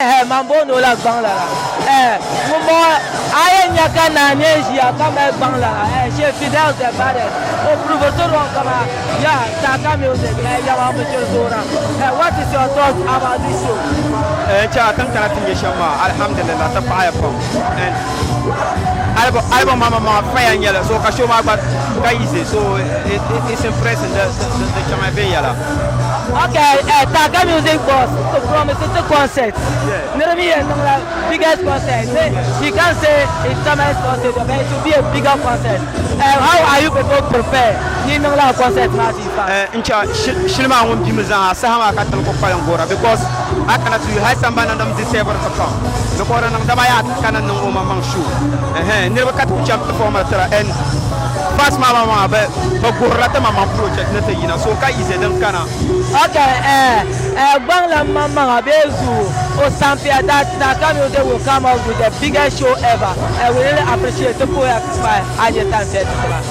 Eh, man booni o la gbaŋ lala. Eh, ŋun bɔŋɔ a yɛn nya ka naa nyɛ ʒiya ka mali gbaŋ lala. Eh, Shee Fidel the baddest. O prove to wrong kama ya Taka Music. Eh, yama bi chiri zoora. Eh, what is your thoughts about this show? Eh, n chɛa tin kana ti nyɛ shɛm maa, alhamdulillah, ti paɣaya pam. And album, album maa maa faya n nyɛli, so ka show maa gba ka easy, so it's impressing the chaŋa viɛnyɛla. Okay, Taka Music boss to promise it's a concert. Niriba yɛn niŋ la biggest concert. He can't say it's Thomas concert, but it will be a bigger concert. How are you people prepared? Ni niŋ la concert maa ti fa. Eh, n chɛ shili maa ŋun bimi zaŋ saha maa ka tili ku kpalim gora because a kana ti hali sambani nim di sebiri ti pam because di niŋ dama yaa kana niŋ o maŋmaŋ show. Ɛhɛn, niriba ka ti ku chɛm performer tira and fans maa bi guhirila ti maŋmaŋ project ni ti yina, so ka easy din kana. Okay, gbaŋ la maŋmaŋa bee zuu o sampia that Taka Music will come up with the biggest show ever. We really appreciate the puya pa anye time set.